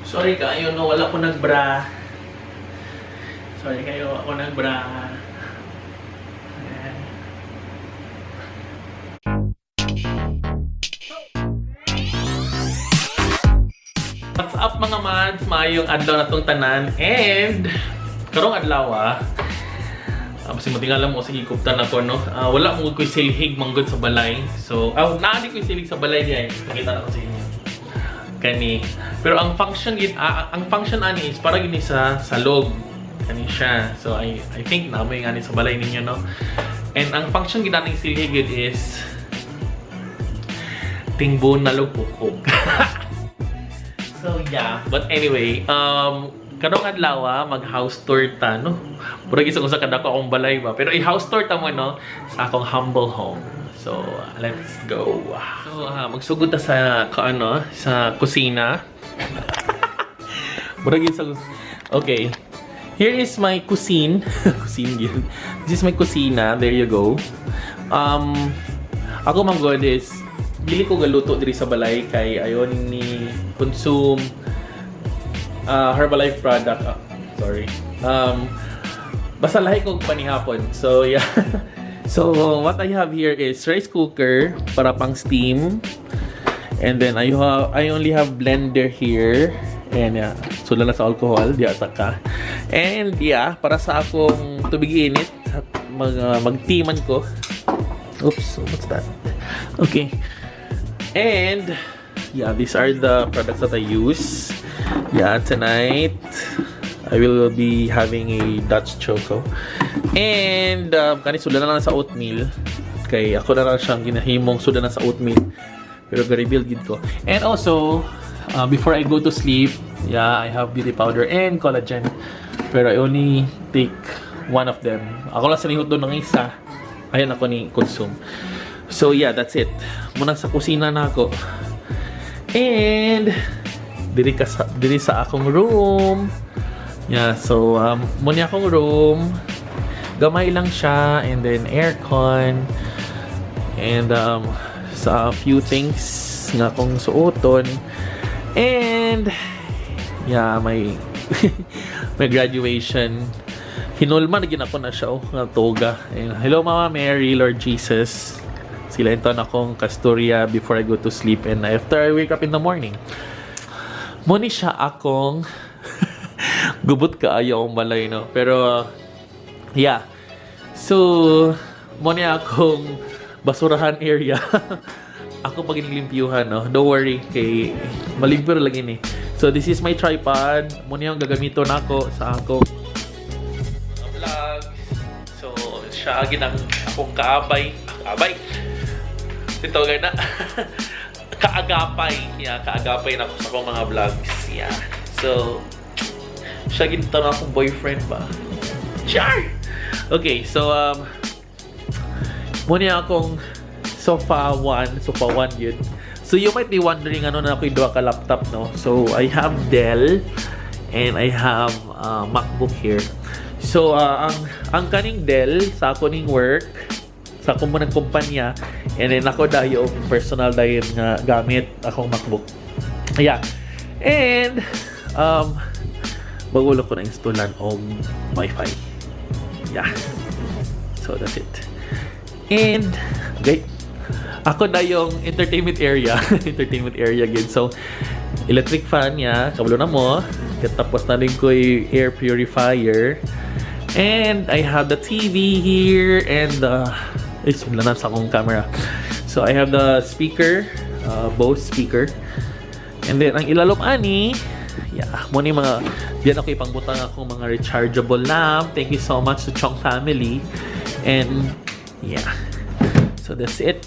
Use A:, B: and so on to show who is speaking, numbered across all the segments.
A: Sorry kaayo, no, wala ko nagbra. Sorry kaayo, ako nagbra. Ayan. What's up, mga mads? Maayong adlaw na tong tanan and karong adlaw ah. Basta matingala mo sige kuptan ako, no. Wala mo ko'y silhig manggod sa balay. So, naa di ko'y silhig sa balay diay. Pakita na ko sa inyo. Kani. Pero ang function gid ang function ani is para gini sa salog. Kani siya. So I think naa moy ngani sa balay ninyo, no. And ang function gid aning silhig gid is tingbon na pukok. So yeah, but anyway, karong adlaw mag-house tour ta, no. Murag isang usa kadako akong balay ba, pero i-house tour ta mo, no, sa akong humble home. So, let's go. So, magsugod ta sa kaano, sa kusina. Murag isang. Okay. Here is my cuisine. Cuisine yun. This is my kusina. There you go. Ako man gud is dili ko galuto diri sa balay kay ayon ni consume Herbalife product. Ah, sorry. Basta lahi kog panihapon. So yeah. So what I have here is rice cooker para pang steam. And then I only have blender here. And yeah, so na sa alcohol, di ata ka. And yeah, para sa akong tubig init at magtiman ko. Oops, what's that? Okay. And yeah, these are the products that I use. Yeah, tonight I will be having a Dutch Choco. And kani sula na lang sa oatmeal. Kay ako na lang siyang ginahimong sula na sa oatmeal. Pero ga-rebuild gid ko. And also, before I go to sleep, yeah, I have beauty powder and collagen. Pero I only take one of them. Ako lang sa nihot doon ng isa. Ayan ako ni consume. So yeah, that's it. Muna sa kusina na ako. And diri sa akong room. Yeah, so muna akong room. Gamay lang siya and then aircon and sa few things nga akong suoton. And yeah, may graduation. Hinulman na gid ako na siya, oh, nga toga. And hello, Mama Mary, Lord Jesus. Sila ito na akong kasturya before I go to sleep and after I wake up in the morning. Muni siya akong gubot kaayo akong balay, no? Pero, yeah. So, muni akong basurahan area. Ako pag inilimpiuhan, no? Don't worry, kay malimpyo lagi ni. So, this is my tripod. Muni ang gagamiton nako sa akong mga vlogs. So, siya ginang akong kaabay. Kaabay! Ito, gana. Kaagapay. Yeah, kaagapay na ako sa akong mga vlogs. Yeah. So, siya ginto na akong boyfriend ba? Char! Okay, so, muna akong sofa 1. Sofa 1 yun. So, you might be wondering ano na ako yung duha ka laptop, no? So, I have Dell and I have MacBook here. So, ang kaning Dell sa ako ning work, sa ako mo ng kumpanya, and then ako dayo personal dayon nga gamit akong MacBook. Yeah. And, bago lang ko na installan og Wi-Fi. Yeah. So, that's it. And, okay. Ako na yung entertainment area. Entertainment area gid. So, electric fan niya. Kabalo na mo. Tapos na rin ko yung air purifier. And I have the TV here and the, ay, sumla na sa akong camera. So, I have the speaker, Bose speaker. And then, ang ilalom ani, yeah, mo ni mga, diyan ako ipangbutang akong mga rechargeable lamp. Thank you so much to Chong family. And, yeah. So, that's it.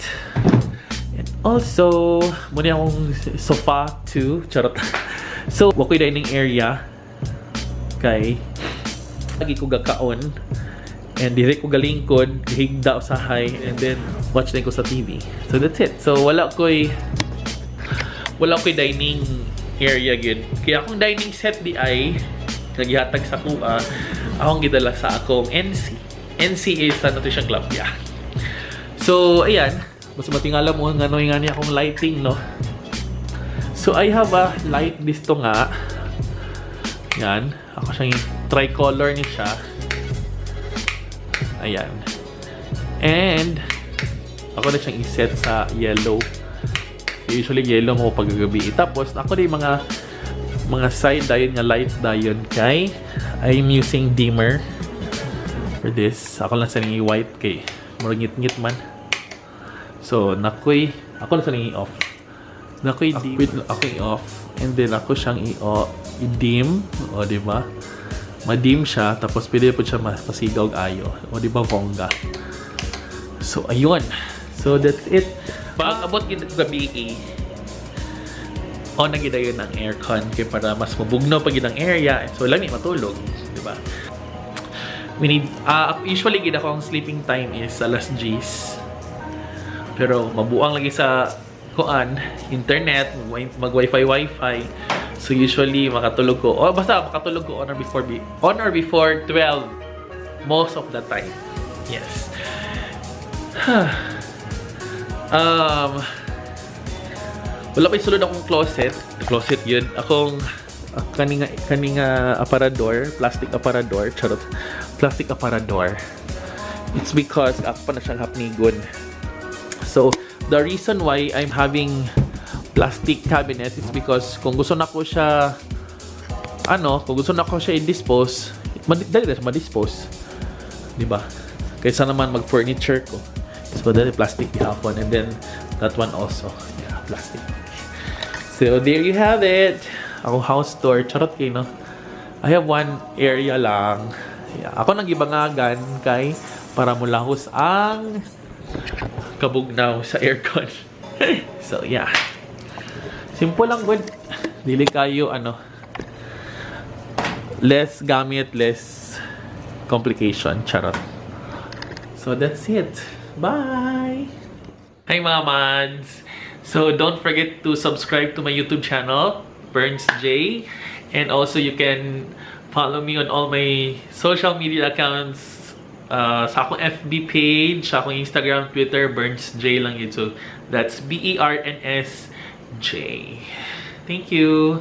A: And also, muna akong sofa too. Charot. So, wakoy dining area. Kay, lagi ko gakaon. And diri ko galingkod, higda usahay, and then watch din ko sa TV. So that's it. So wala ko'y dining area gyud. Kaya akong dining set di ay nagihatag sa kuha, akong gidala sa akong NC. NC is a nutrition club, yeah. So, ayan. Mas matingala mo nga no nga niya akong lighting, no. So, I have a light dito nga. Yan. Ako siyang tricolor ni siya. Ayan. And ako na siyang i-set sa yellow. Usually yellow mo paggabi. Tapos ako din mga side dayon nga lights dayon kay I'm using dimmer for this. Ako lang sa white kay murag ngit-ngit man. So, nakoy ako lang sa i-off. Nakoy dim. Wait, ako i-off. And then ako siyang i-dim. O, di ba? Ma-dim siya. Tapos pwede po siya masigaw og ayo. O, di ba, bongga? So, ayun. So, that's it. Pag abot gid gabi eh, on na gid dayon ang aircon kay para mas mabugnaw pa gid ang area. So, lang ni matulog, di ba? We need, usually gid ako ang sleeping time is alas 10. Pero mabuang lagi sa kuan, internet, mag wifi wifi. So usually makatulog ko. Oh, basta makatulog ko on or before 12 most of the time. Yes. Wala pa sulod akong closet. Closet yun. Akong kani nga aparador, plastic aparador, charot. Plastic aparador. It's because ako pa na siyang hapnigon. So, the reason why I'm having plastic cabinet is because kung gusto na ko siya ano, kung gusto na ko siya i-dispose, dali na siya ma-dispose. Di ba? Kaysa naman mag-furniture ko. So, dali plastic gihapon. And then, that one also. Yeah, plastic. So, there you have it. Akong house tour. Charot kayo, no? I have one area lang. Yeah. Ako nang gibangagan kay para mulahos ang kabugnaw sa aircon. So, yeah. Simple lang, good. Dili kayo, ano, less gamit, less complication. Charot. So, that's it. Bye! Hi, mga mads! So, don't forget to subscribe to my YouTube channel, Burns J. And also, you can follow me on all my social media accounts. Sa akong FB page, sa akong Instagram, Twitter, Burns J lang yun. So, that's Berns J. Thank you!